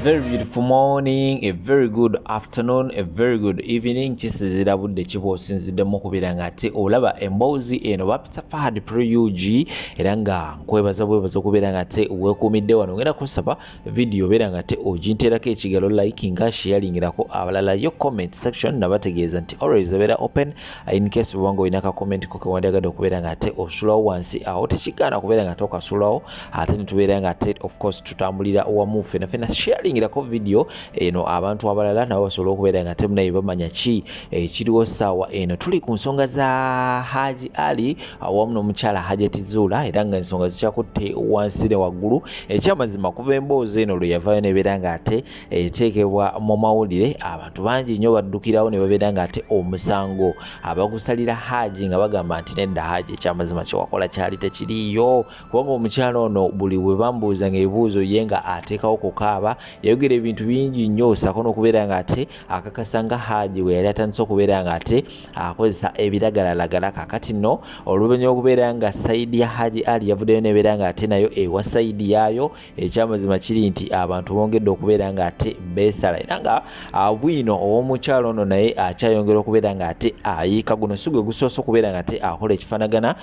Very beautiful morning, a very good afternoon, a very good evening. Kisinziira budde kiba osinziddemu okubeera nga ate olaba emboozi eno. Bapita Fahad Pro UG, era nga nkwebaza bwebaza okubeera nga ate weekuumidde wano. Ngenda kusaba video obeera nga ate oginteerako ekigalo, likinga, sharingirako abalala. Yo comment section nabategeeza nti always ebeera open in case obanga olina ka comment ko kewandyagadde okubeera nga ate osulawo wansi awo, tekigaana kubeera nga ate okasulawo, ate netubeera nga ate of course tutambulira wamu fena fena. Sharingirako video eno abantu abalala nabo basobole okubeera nga ate munaye bamanya ki ekiriwo. Ssaawa eno tuli ku nsonga za Haji Ali awamu n'omukyala Hajati Zuula, era nga ensonga zikyakutte wansi ne waggulu. Ekyamazima, kuva emboozi eno lwe yavaayo nebeera nga ate eteekebwa mu mawulire, abantu bangi nnyo baddukirawo ne babeera nga ate omusango abagusalira Haji, nga bagamba nti nedda Haji, ekyamazima kyewakola kyali tekiriiyo, kubanga omukyala ono buli bwe bambuuza nga ebibuuzo ye nga ateekawo kukaaba. Yayogera ebintu bingi nnyo, saako n'okubeera nga ate akakasa nga Haji bwe yali atandise okubeera nga ate akozesa ebiragalalagala. Kakati nno oluvannyuma okubeera nga side ya Haji Ali yavuddeyo nebeera nga ate nayo ewa side yaayo, ekyamazima kiri nti abantu bongedde okubeera nga ate beesala, era nga bwino ow'omukyalo ono naye akyayongera okubeera nga ate ayiika. Guno si gwe gusoose okubeera nga ate akola ekifaanagana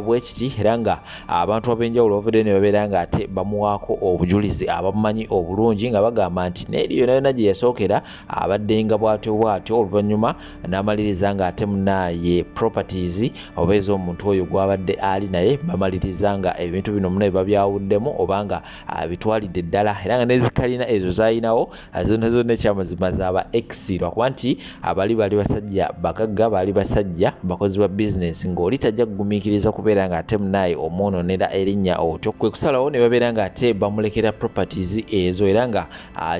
bwe kiti, era nga abantu ab'enjawulo bavuddeyo ne babeera nga ate bamuwaako obujulizi, abamumanyi obulungi, nga bagamba nti n'eri yonna yonna gye yasookera abaddenga bw'atyo bw'atyo, oluvannyuma n'amaliriza nga ate munaaye properties oba ez'omuntu oyo gw'abadde ali naye bamaliriza nga ebintu bino munaye babyawuddemu oba nga abitwalidde ddala, era nga nezikalina ezo zalinawo zonna zonna ekyamazima zaba ex, lwakuba nti abali bali basajja bagagga, baali basajja bakozi ba bizinesi, ng'oli tajja kugumiikiriza kubeera nga ate munaaye omwononera erinnya otyo. Kwe kusalawo ne babeera nga ate bamulekera properties ezo, era nga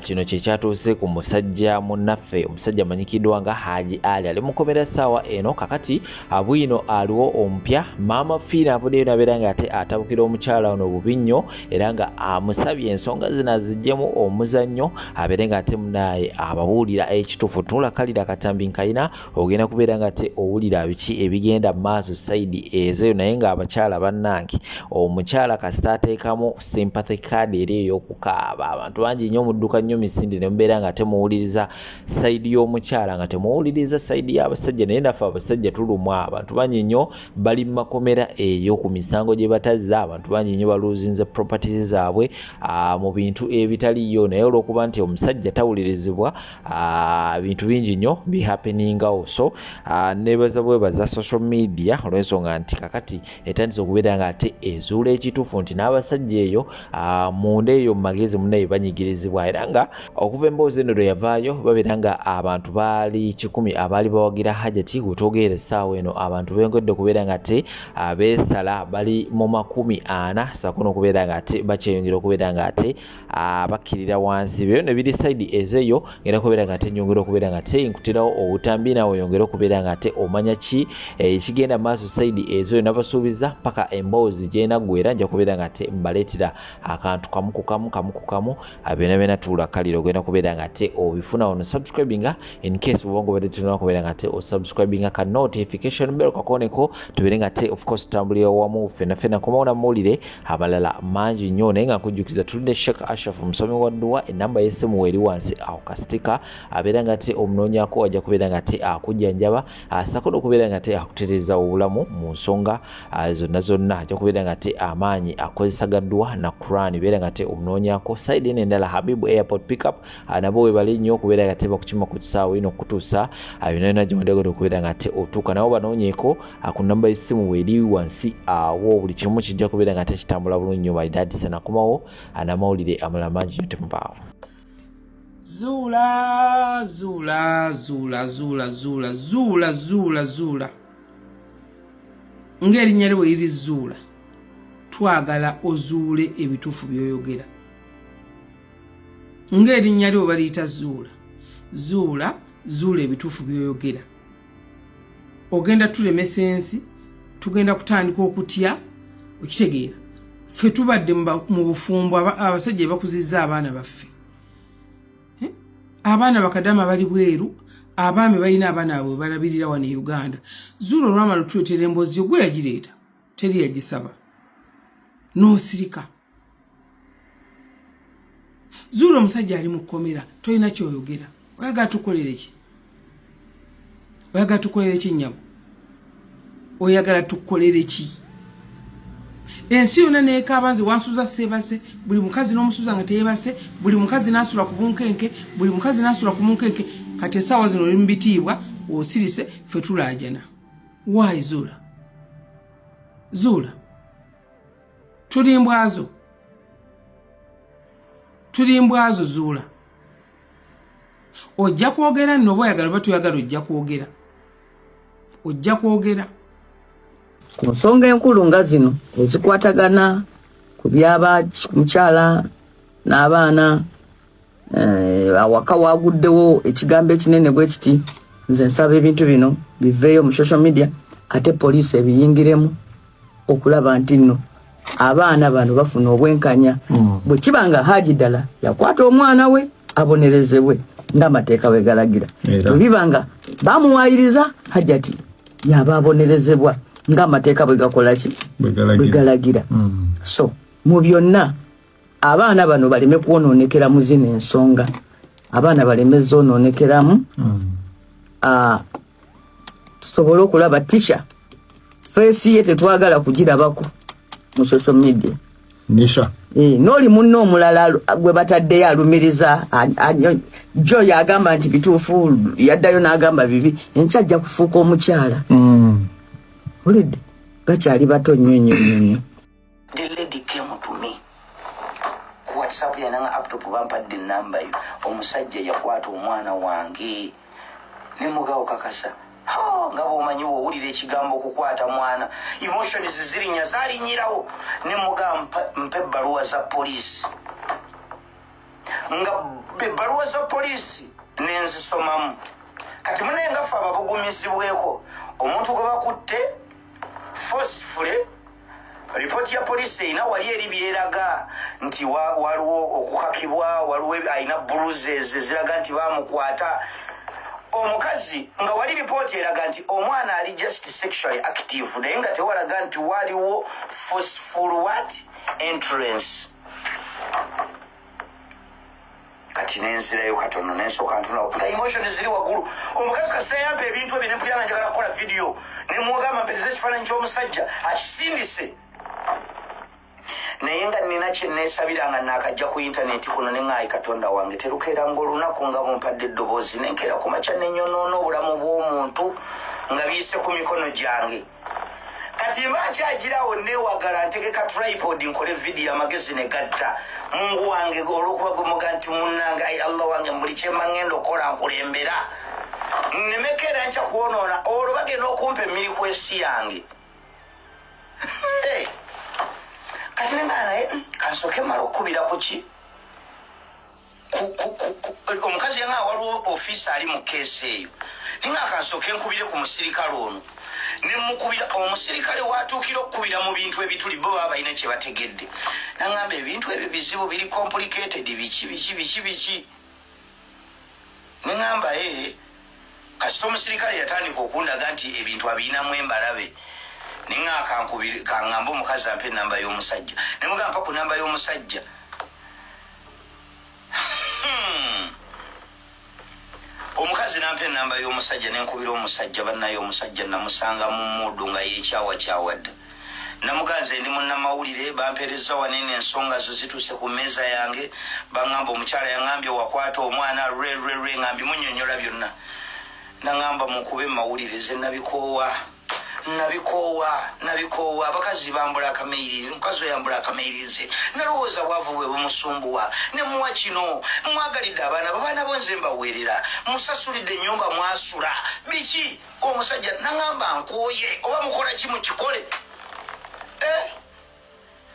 kino kyekyatuuse ku musajja munnaffe, omusajja amanyikiddwa nga Haji Ali, ali mukomera ssaawa eno. Kakati bwino aliwo omupya Maama Fiina avuddeyo nabeera nga ate atabukira omukyala ono bubi nnyo, era nga amusabye ensonga zino aziggyemu omuzannyo, abeere nga ate munaaye ababuulira ekituufu. Tunula kalira akatambi nkayina, ogenda kubeera nga ate owulira biki ebigenda mu maaso side ezeyo. Naye ng'abakyala bannange, omukyala kasita ateekamu sympathy card eri ey'okukaaba, abantu bangi nnyo mudduka nnyo misinde ne mubeera nga temuwuliriza side y'omukyala, nga temuwuliriza side y'abasajja. Naye naffe abasajja tulumwa. Abantu bangi nnyo bali mu makomera eyo ku misango gye batazza, abantu bangi nnyo baluuzinze properties zaabwe mu bintu ebitaliyo, naye olw'okuba nti omusajja tawulirizibwa, bintu bingi nnyo bihappeningawo. So nebaza bwebaza social media olw'ensonga nti kakati etandise okubeera nga ate ezuula ekituufu nti n'abasajja eyo munda eyo mu magezi munaye banyigirizibwa. Era nga okuva emboozi eno lwe yavaayo, babeera nga abantu baali 100 abaali bawagira Hajati, wetwogerera essaawa eno abantu bengedde okubeera nga ate beesala, bali mu 40, saako n'okubeera nga ate bakyeyongera okubeera nga ate bakkirira wansi. Byo ne biri side ezeeyo, ngenda kubeera nga ate nyongera okubeera nga ate nkutirawo obutambi, naawe oyongere okubeera nga ate omanya ki ekigenda maaso side ezo. Nabasuubiza paka emboozi gyenaggwera nja kubeera nga ate mbaleetera akantu kamu ku kamu, kamu ku kamu, byonna byonna. Tuula kalira, ogenda kubeera nga ate obifuna wano. Subscribinga in case bwoba nga obadde tulina kubeera nga ate osubscribinga, ka notification bell kakoneko, tubeere nga ate of course tutambulira wamu ffenna ffenna. Nkomawo namawulire amalala mangi nnyo, naye nga nkujjukiza tulina Sheikh Ashraf, omusomi wa dduwa. Enamba y'essimu weeri wansi awo, kasitika abeera nga ate omunoonyako, ajja kubeera nga ate akujjanjaba, asako n'okubeera nga ate akutereeza obulamu mu nsonga zonna zonna. Ajja kubeera nga ate amaanyi akozesa ga dduwa na Quran, beera nga ate omunoonyako. Side eno endala, Habibu Airport Pickup nabo webale nnyo okubeera nga ate bakukima ku kisaawe ino okutuusa yonna yonna gyewandyagadde okubeera nga ate otuuka. Nabo banoonyeeko ku namba y'essimu weeri wansi awo. Buli kimu kijja kubeera nga ate kitambula bulungi nnyo malidaadi. Sanakomawo n'amawulire amalala mangi nnyo, temuvaawo. Zuula, zuula, zuula, zuula, zuula, zuula, zuula, zuula, ng'erinnya lye bwe liri Zuula, twagala ozuule ebituufu by'oyogera. Ng'erinnya lye bwe baliyita Zuula, zuula, zuula ebituufu by'oyogera. Ogenda tulemesa ensi, tugenda kutandika okutya. Okitegeera, ffe tubadde mu bufumbo, abasajja bakuzizza abaana baffe. Abaana bakadama bali bweru, abaami balina abaana baabwe balabirira wano e Uganda. Zuula, olwamala otuleetera emboozi yo, gwe yagireeta, teri yagisaba, n'osirika. Zuula omusajja ali mu kkomera, tolina kyoyogera. Oyagala tukolere ki? Oyagala tukolere ki, nnyabo? Oyagala tukolere ki? Ensi yonna nekaaba, nze wansuza seebase. Buli mukazi n'omusuza nga teyebase, buli mukazi n'asula ku bunkenke, buli mukazi n'asula ku bunkenke. Kati essaawa zino oli mu bitiibwa, osirise, ffe tulaajana. Waayi Zuula, Zuula, tuli mbwazo, tuli mbwazo. Zuula, ojja kwogera nno, oba oyagala oba toyagala, ojja kwogera, ojja kwogera. Ku nsonga enkulu nga zino ezikwatagana ku byaba mukyala n'abaana, awaka waguddewo ekigambo ekinene bwe kiti, nze nsaba ebintu bino biveeyo mu social media, ate poliisi ebiyingiremu okulaba nti nno abaana bano bafuna obwenkanya. Bwe kiba nga Haji ddala yakwata omwana we, abonerezebwe ng'amateeka bwe galagira. Bwe biba nga bamuwayiriza, Hajati yaba abonerezebwa ng'amateeka bwe gakola ki, bwe galagira. So mu byonna, abaana bano baleme kwonoonekera mu zino ensonga, abaana baleme zonoonekeramu. Tusobole okulaba Tisha, face ye tetwagala kugirabako mu social media. Nisha. N'oli munno omulala gwe bataddeyo alumiriza jo yagamba nti bituufu, yaddayo n'agamba bibi, enkya ajja kufuuka omukyala. Olidde bakyali bato nnyo nnyo nnyo nnyo. The lady came to me ku WhatsApp yananga laptop, bampadde enamba yo, omusajja yakwata omwana wange. Nemugawo kakasa nga bwomanyi, bwowulira ekigambo okukwata mwana, emotions zirinya, zalinyirawo. Nemuga mpa ebbaluwa za poliisi, nga ebbaluwa za poliisi nenzisomamu. Kati munaye nga ffe ababugumizibweko, omuntu gwe bakutte forcefully, ripooti ya poliisi erina wali eri byeraga nti waliwo okukakibwa, waliwo alina bruises eziraga nti bamukwata omukazi, nga wali ripooti eraga nti omwana ali just sexually active, naye nga tewalaga nti waliwo forceful what entrance. Kati nenzirayo katono, nensooka ntuna nga emotion ziri waggulu. Omukazi kasita yampa ebintu ebyo, nempulira nga njagala kukola vidiyo. Nemugamba mpereza ekifaananyi ky'omusajja akisindise, naye nga nina kyeneesabira nga nakajja ku intaneti kuno, neŋŋaayi Katonda wange, terukeeranga olunaku nga bumpadde eddoboozi, nenkeera ku makya nenyonoona obulamu bw'omuntu nga biyise ku mikono gyange. Kati mba nkyagirawo newagala ntegeka tripod nkole vidiyo, amagezi ne gatta. Mungu wange, olwokuba gwemuga nti munange, ai Allah wange, buli kyemba ngenda okukola nkulembera, nnemekeera nkya kwonoona, olwo bagenda okumpa emirikwesi yange. Hey! Kati nengaa naye kansooke mala okukubira ku ki omukazi yanga waliwo ofiisa ali mu keesi eyo, naye nga kansooke nkubire ku musirikale ono. Nemukubira omusirikale, watuukira okukubira mu bintu ebituli, bo baba balina kye bategedde. Naŋŋamba ebintu ebyo bizibu, biri complicated, biki biki biki biki. Neŋŋamba ee, kasita omusirikale yatandika okundaga nti ebintu abirinamu embalabe, neŋa kaŋŋamba omukazi ampe enamba y'omusajja. Nemugamba mpa ku namba y'omusajja. Omukazi nampa enamba y'omusajja, nenkubira omusajja. Bannaye, omusajja namusanga mu mood nga yekyawakyawadde. Namuganze, ndi munnamawulire, bampeereza wanene, ensonga zo zituuse ku mmeeza yange, baŋŋamba omukyala yaŋŋambye wakwata omwana lwe lwe lwe, nga mbimunyonyola byonna. Naŋŋamba mukube mawulire, ze nabikoowa, nabikoowa, nabikoowa. Abakazi bambula akameiri, omukazi oyambula akameiri, nze nalowooza bwavu bwe bumusumbuwa, nemuwa kino, mwagalidde abaana, babaana bo nze mbaweerera, musasulidde ennyumba mwasula, biki. Omusajja naŋŋamba nkooye, oba mukola ki mukikole. Eh?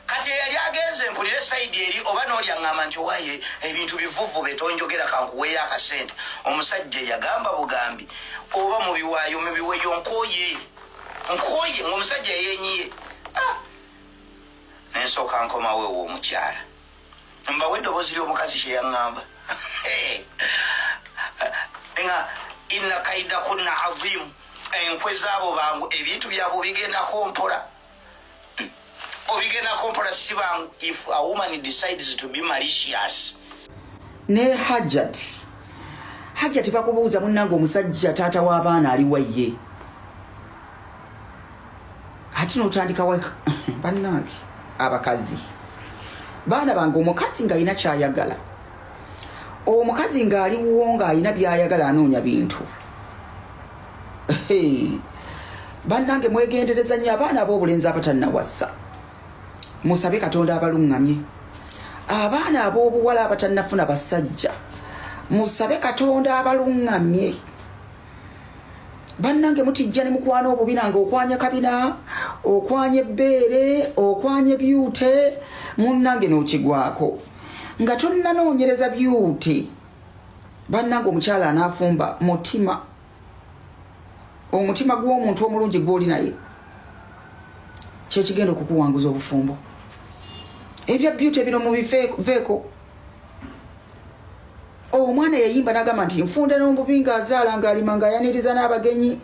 Kati eyali agenze mpulire side eri, oba nooli aŋŋamba nti owaye ebintu bivuvu betonjogera, kankuweeyo akasente. Omusajja yagamba bugambi, oba mubiwaayo mubiweeyo, nkooye, nkooye, ngaomusajja yenyiye. Ah! Nensooka nkomawo ewo omukyala, mbawe eddoboozi ly'omukazi kyeyaŋŋamba nga inna kaida kunna azimu, enkwe zaabo bangu, ebintu byabwe obigendako mpola, obigendako mpola, si bangu. If a woman decides to be malicious. Ne Hajat, Hajat bakubuuza munnange, omusajja taata w'abaana ali wayye, ate notandika wa bannange abakazi, baana bange, omukazi ng'alina kyayagala, omukazi ng'aliwo ng'alina byayagala, anoonya bintu. Bannange, mwegendereza nnyo abaana ab'obulenzi abatannawasa, musabe Katonda abaluŋŋamye. Abaana ab'obuwala abatannafuna basajja, musabe Katonda abaluŋŋamye. Bannange, mutijja ne mukwana obubina, nga okwanya kabina, okwanya ebbeere, okwanya beauty, munnange n'okigwako nga tonnanoonyereza beauty. Bannange, omukyala anaafumba mutima, omutima gw'omuntu omulungi gw'oli naye kyekigenda okukuwanguza obufumbo. Ebya beauty bino mubiveeko. Omwana yayimba nagamba nti nfunda n'omubi ng'azaala, ng'alima, ng'ayaniriza n'abagenyi.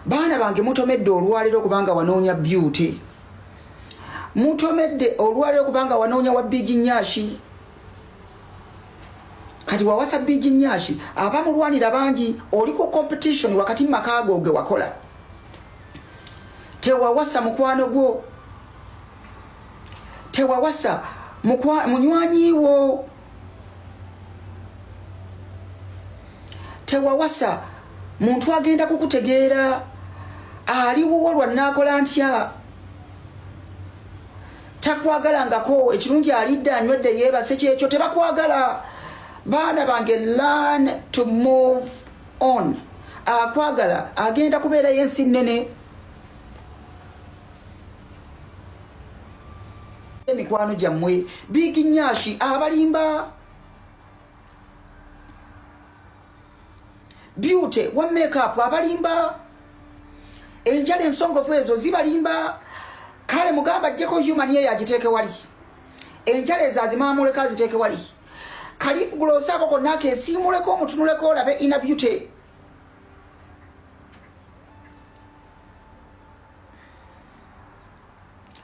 Baana bange, mutomedde olwaliro kubanga wanoonya beauty, mutomedde olwaliro kubanga wanoonya wa big nyash. Kati wawasa big nyash, abamulwanira bangi, oli ku competition wakati mu maka go ge wakola. Tewawasa mukwano gwo, tewawasa munywanyi wo, tewawasa muntu agenda kukutegeera aliwowo lwa naakola ntya, takwagalangako. Ekirungi alidde, anywedde, yeebase, kyekyo. Tebakwagala. Baana bange, learn to move on. Akwagala agenda kubeerayo ensi nnene. Emikwano gyammwe big nyash abalimba, beauty wa makeup abalimba, enjala ensongovu ezo zibalimba. Kale mugamba ajjeko human ye yagiteeke wali, enjala ezo azimaamuleko, aziteeke wali, ka lip gloss ako konna akeesiimuleko, omutunuleko, olabe inner beauty.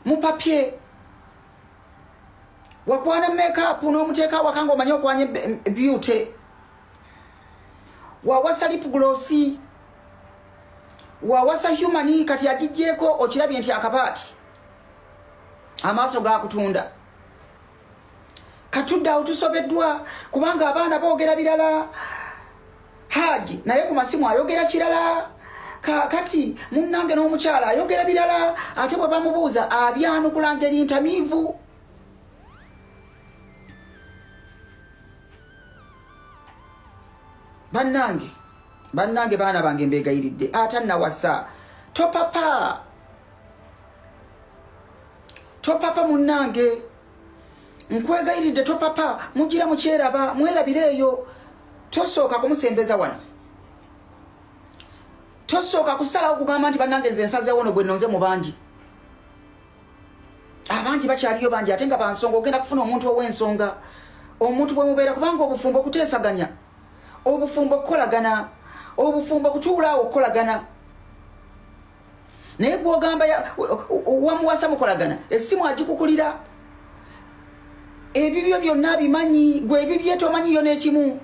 Mupapye wakwana makeup n'omuteeka awaka ng'omanyi okwanya beauty, wawasa lip gloss, wawasa human, kati agijjeeko, okirabye nti akabaati amaaso gakutunda. Katudde awo tusobeddwa kubanga abaana boogera birala, Haji naye ku masimu ayogera kirala, kakati munnange n'omukyala ayogera birala, ate bwe bamubuuza abyanukula ngeri ntamiivu. Bannange, bannange, baana bange, mbegayiridde, atannawasa topapa, topapa. Munnange, nkwegayiridde, topapa. Mugira mukyeraba, mwerabire eyo. Tosooka kumusembeza wano, tosooka kusalawo kugamba nti bannange nze nsazeewo no gwe nonze mu bangi. Abangi bakyaliyo bangi, ate nga bansonga. Ogenda kufuna omuntu ow'ensonga, omuntu bwe mubeera, kubanga obufumbo okuteesaganya, obufumbo okukolagana, obufumbo okutuulaawo okukolagana. Naye gwogamba wamuwasa mukolagana, essimu agikukulira, ebibyo byonna abimanyi, gwe ebibye tomanyiyo n'ekimu.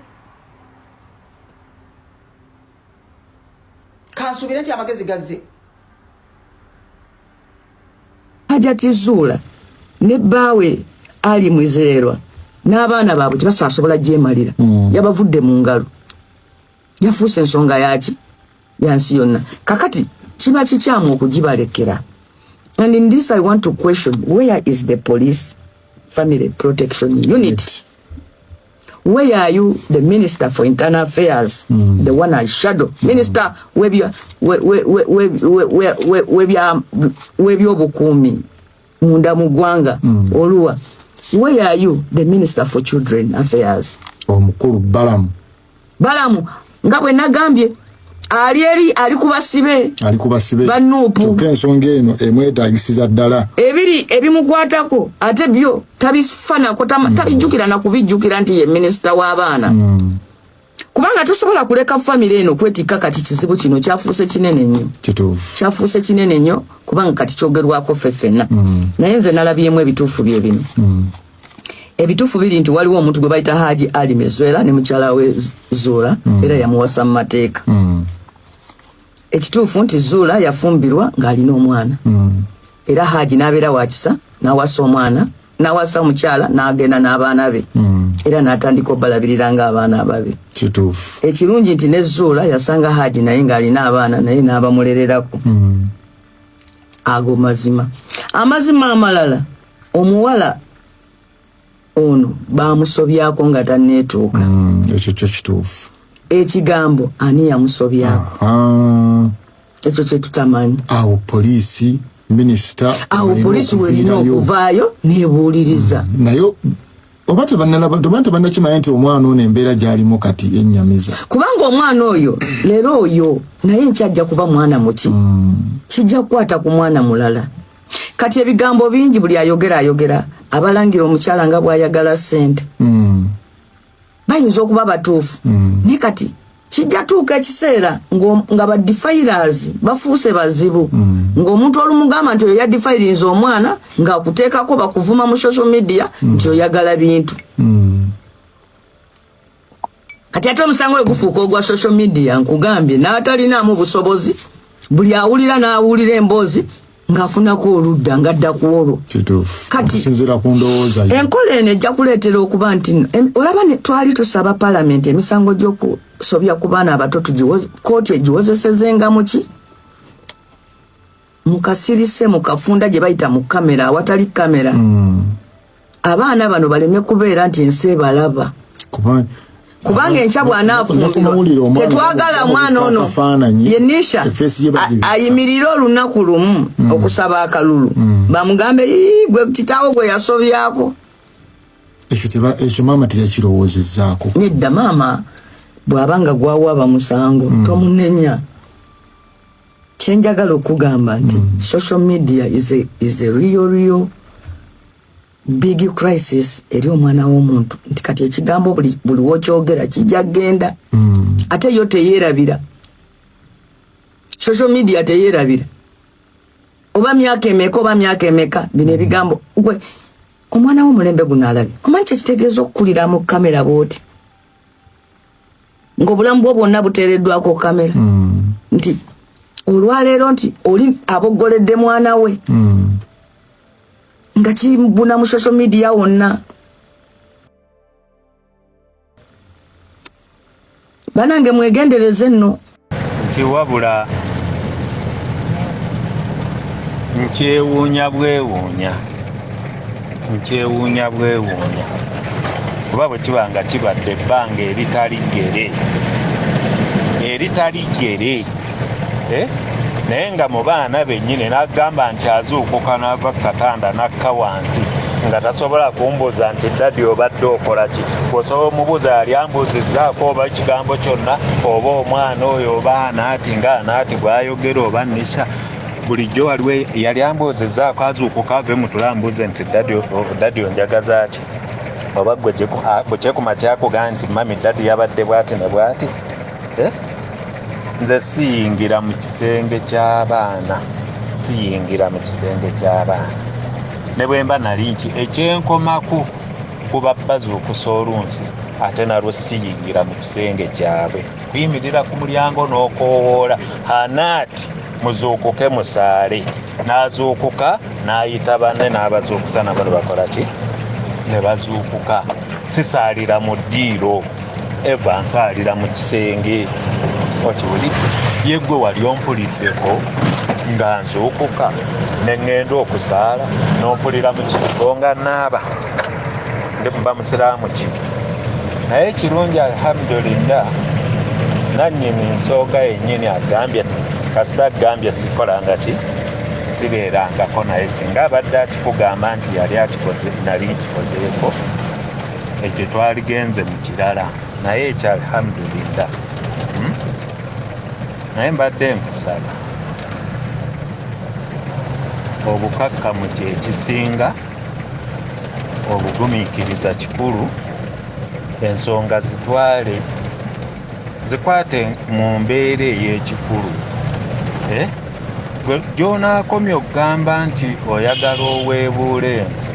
Kansuubire nti amagezi gazze. Hajati Zuula ne bbaawe Ali Mwizerwa n'abaana baabwe tebakyasobola gyemalira. Yabavudde mu ngalo, yafuuse ensonga yaki yansi yonna. Kakati kiba kikyamu okugibalekera. And in this I want to question, where is the police family protection unit? Where are you, the minister for internal affairs, the one I shadow minister w'ebyobukuumi munda mu ggwanga oluwa? Where are you, the minister for children affairs? Omukulu Balamu. Balamu, nga bwe nagambye, ali eri ali ku basibe. Ali ku basibe. Ba NUP. Kyokka ensonga eno emwetagisiza ddala. Ebiri ebimukwatako ate byo tabifanako, tabijjukira na kubijjukira nti ye minisita w'abaana. Kubanga tosobola kuleka famire eno kwetikka kati kizibu kino kyafuuse kinene nnyo. Kituufu. Kyafuuse kinene nnyo kubanga kati kyogerwako ffe ffenna. Naye nze nalabyemu ebituufu bye bino. Ebituufu biri nti waliwo omuntu gwe bayita Haji Ali Mezuela ne mukyala we Zuula era yamuwasa mu mateeka. Ekituufu nti Zuula yafumbirwa ng'alina omwana era Haji n'abeera wa kisa n'awasa omwana, n'awasa omukyala n'agenda n'abaana be era n'atandika obalabirira ng'abaana ababe. Kituufu. Ekirungi nti ne Zuula yasanga Haji naye ng'alina abaana naye n'abamulererako. Ago mazima. Amazima amalala, omuwala ono bamusobyako nga tanneetuuka. Ekyo kyo kituufu. Ekigambo ani yamusobyako? Ekyo kye tutamanyi. Awo poliisi, minisita, awo walina poliisi werina okuviirayo. Okuvaayo nebuuliriza. Naye oba tebannalaba, oba tebannakimanya nti omwana ono embeera gy'alimu kati ennyamiza. Kubanga omwana oyo leero oyo naye nkyajja kuba mwana muki, kijja kukwata ku mwana mulala. Kati ebigambo bingi, buli ayogera ayogera abalangira omukyala nga bw'ayagala ssente. Bayinza okuba batuufu, naye kati kijja tuuka ekiseera nga ba defilers bafuuse bazibu, ng'omuntu olumugamba nti oyo yadefilinze omwana ng'akuteekako bakuvuma mu social media nti oyagala bintu. Kati ate omusango we gufuuka ogwa social media, nkugambye n'atalinaamu busobozi, buli awulira n'awulira emboozi ng'afunako oludda ng'adda ku olwo. Kituufu. Kati- Okusinziira ku ndowooza ye. Enkola eno ejja kuleetera okuba nti olaba twali tusaba palamenti emisango gy'okusobya ku baana abato kooti egiwozesezenga muki, mukasirise, mukafunda gye bayita mu kamera, awatali kamera, abaana bano baleme kubeera nti ensi ebalaba. Kuba Kubanga enkya Naku mawulire bw'anaafumbirwa, omwana tetwagala mwana ono akafaananyi, yenisha efeesi ye bagibika. Ayimirire olunaku lumu okusaba akalulu, bamugambe, "Ii, gwe kitaawo gwe yasobyako." Ekyo maama teyakirowoozezzaako. Nedda, maama bw'aba nga gwawaaba musango tomunenya. Kyenjagala okugamba nti social media is a real big crisis eri omwana w'omuntu, nti kati ekigambo buli wokyogera kijja kgenda, ate yo teyeerabira. Social media teyeerabira, oba myaka emeka oba myaka emeka, bino ebigambo gwe omwana w'omulembe guno alabye. Omanyi kyekitegeeza okukulira mu kamera bwoti, ng'obulamu bwo bwonna buteereddwako kamera, nti olwaleero nti oli aboggoledde mwana we nga kibuna mu social media wonna? Banange, mwegendereze nno. Nti wabula nkyewuunya bwewuunya, nkyewuunya bwewuunya, kuba bwe kiba nga kibadde ebbanga eritali ggere, eritali ggere, eh? Naye nga mu baana bennyini n'agamba nti azuukuka n'ava ku katanda n'akka wansi nga tasobola kumbuuza nti, "Daddy, obadde okola ki?" Osobola omubuuza yali ambuuzizzaako oba ekigambo kyonna, oba omwana oyo oba anaati nga anaati bw'ayogera oba Nisha bulijjo waliwo yali ambuuzizzaako azuukuka ave mutule ambuuze nti, "Daddy, daddy, onjagaza ki?" Oba gwe bwe kyekuma kyakugamba nti, "Mummy, daddy yabadde bw'ati ne bw'ati," eh? Nze siyingira mu kisenge ky'abaana, siyingira mu kisenge ky'abaana ne bwe mba nali nki ekyenkomako kuba bazuukusa olunsi, ate nalwo siyingira mu kisenge kyabwe. Kuyimirira ku mulyango n'okoowoola anaati, "Muzuukuke musaale." N'azuukuka n'ayita banne n'abazuukusa, nabo ne bakola ki, ne bazuukuka. Sisaalira mu ddiiro, eva nsaalira mu kisenge. Okiwulidde? Ye gwe wali ompuliddeko nga nzuukuka ne ŋŋenda okusaala n'ompulira mu kigo nga naaba? Ndi muba musiraamu ki? Naye ekirungi, alhamdulillah, nannyini nsonga yennyini agambye, kasita agambye sikolanga ki, sibeerangako naye. Singa abadde akikugamba nti yali akikoze, nali nkikozeeko, ekyo twaligenze mu kirala. Naye ekyo alhamdulillah, Naye mbadde nkusaba obukakkamu, kyekisinga obugumiikiriza kikulu. Ensonga zitwale, zikwate mu mbeera ey'ekikulu, eh? Gwe gy'onaakomya okugamba nti oyagala oweebuule nze.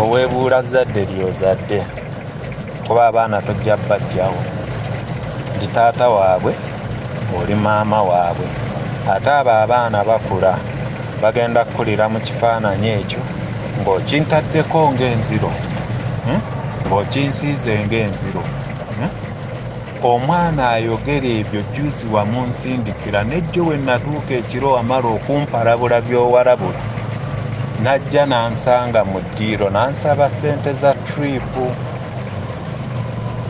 Oweebuula zzadde ly'ozadde, kuba abaana tojja baggyawo. Ndi taata waabwe, oli maama waabwe. Ate abo abaana bakula, bagenda kukulira mu kifaananyi ekyo ng'okintaddeko ng'enziro, ng'okinsiize ng'enziro. Omwana ayogera ebyo jjuuzi wamunsindikira, n'ejjo we natuuka ekiro wamala okumpalabula by'owalabula, n'ajja n'ansanga mu ddiiro n'ansaba ssente za tiriipu.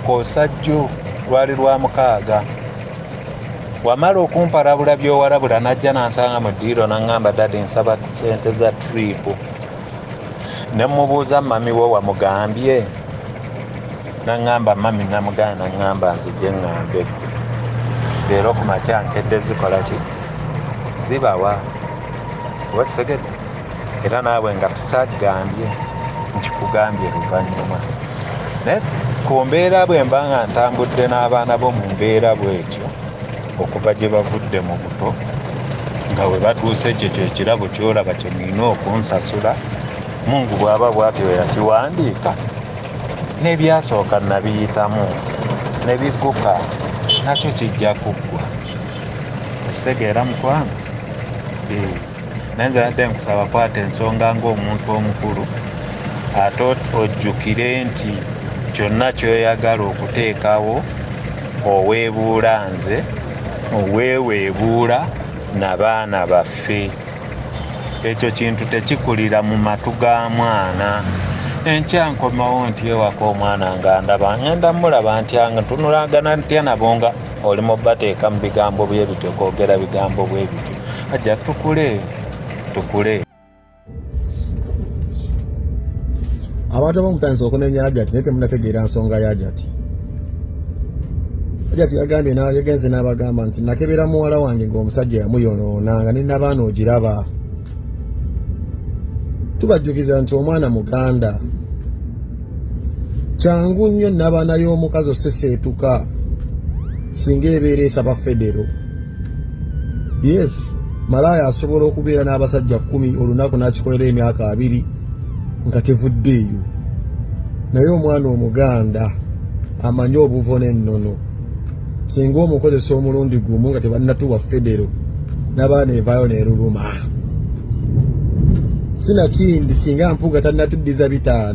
Kwosa jjo lwali Lwamukaaga. Wamala okumpalabula by'owalabula, n'ajja n'ansanga mu ddiiro n'aŋŋamba, "Daddy, nsaba ssente za tiriipu." Ne mmubuuza, "Mummy wo wamugambye?" N'aŋŋamba, "Mummy namugamba, n'aŋŋamba nzije ŋŋambe ggwe." Leero ku makya nkedde zikola ki? Zibawa. Oba kitegedde? Era naawe nga saagambye, nkikugambye luvannyuma. Naye ku mbeera bwe mba nga ntambudde n'abaana bo mu mbeera bw'etyo, okuva gye bavudde mu buto nga bwe batuuse, ekyo kye kirabo ky'olaba kye mulina okunsasula. Mungu bw'aba bw'atyo yakiwandiika, n'ebyasooka nabiyitamu ne bigguka, nakyo kijja kuggwa. Okitegeera, mukwano? Naye nze nadde nkusaba, kwata ensonga ng'omuntu omukulu, ate ojjukire nti kyonna ky'oyagala okuteekawo oweebuula nze, oweeweebuula nabaana baffe. Ekyo kintu tekikulira mu matu ga mwana. Enkya nkomawo nti ewaka omwana nga ndaba ngenda mulaba ntya, nga ntunulagana ntya nabo nga oli mu bateeka mu bigambo bwe bityo, kwogera bigambo bwe bityo? Ajja tukule, tukule. Abantu abamu mutandise okunenya Hajati, naye temunategeera nsonga ya Hajati. Hajati yagambye, yagenze n'abagamba nti nakebera muwala wange ng'omusajja yamuyonoona nga ne nabaana ogiraba. Tubajjukiza nti omwana muganda kyangu nnyo nabaana y'omukazi oseseetuka singa ebeera esaba federo. Yes, malaaya asobola okubeera n'abasajja 10 olunaku n'akikolera emyaka 20 nga tevuddeeyo, naye omwana omuganda amanyi obuvo n'ennono, singa omukozesa omulundi gumu nga tebannatuwa federo, n'abaana evaayo n'eruluma. Sinakindi singa Mpuuga tannatuddiza 500,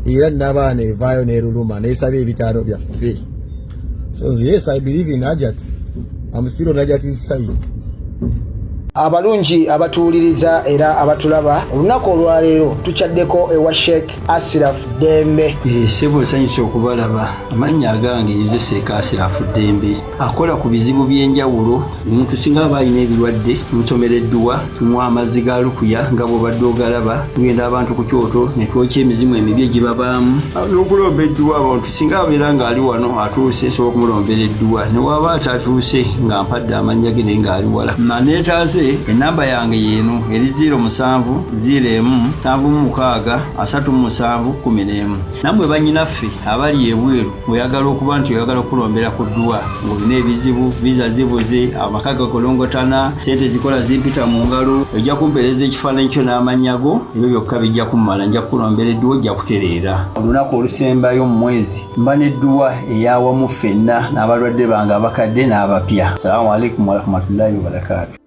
era n'abaana evaayo n'eruluma n'esaba 500 byaffe. So yes, I believe in Hajat. I'm still on Hajat's side. Abalungi abatuwuliriza era abatulaba, olunaku olwaleero tukyaddeko ewa Sheikh Asiraf Ddembe. Ssebo, nsanyusa okubalaba. Amannya agange nze Sheikh Asirafu Ddembe, akola ku bizibu by'enjawulo. Omuntu singa aba alina ebirwadde, tumusomera edduwa, tumuwa amazzi ga lukuya nga bw'obadde ogalaba. Tugenda abantu ku kyoto ne twokya emizimu emibi egibabaamu n'okulomba edduwa. Abantu singa abeera ng'ali wano atuuse, nsobola okumulombera edduwa. Ne waba atatuuse nga mpadde amannya ge naye ng'ali wala naneetaase, enamba yange yeeno eri 07 01 76 37 11. Nammwe bannyinaffe abali ebweru, ng'oyagala okuba nti oyagala okulombera ku dduwa, ng'olina ebizibu, visa zibuze, amaka gakolongotana, sente zikola zimpita mu ngalo, ojja kumpeereza ekifaananyi kyo n'amannya go, ebyo byokka bijja kummala, nja kukulombera edduwa, ojja kutereera. Olunaku olusembayo mu mwezi mba n'edduwa eyawamu ffenna n'abalwadde bange abakadde n'abapya. Salaamu alaikum warahmatullahi wabarakaatu.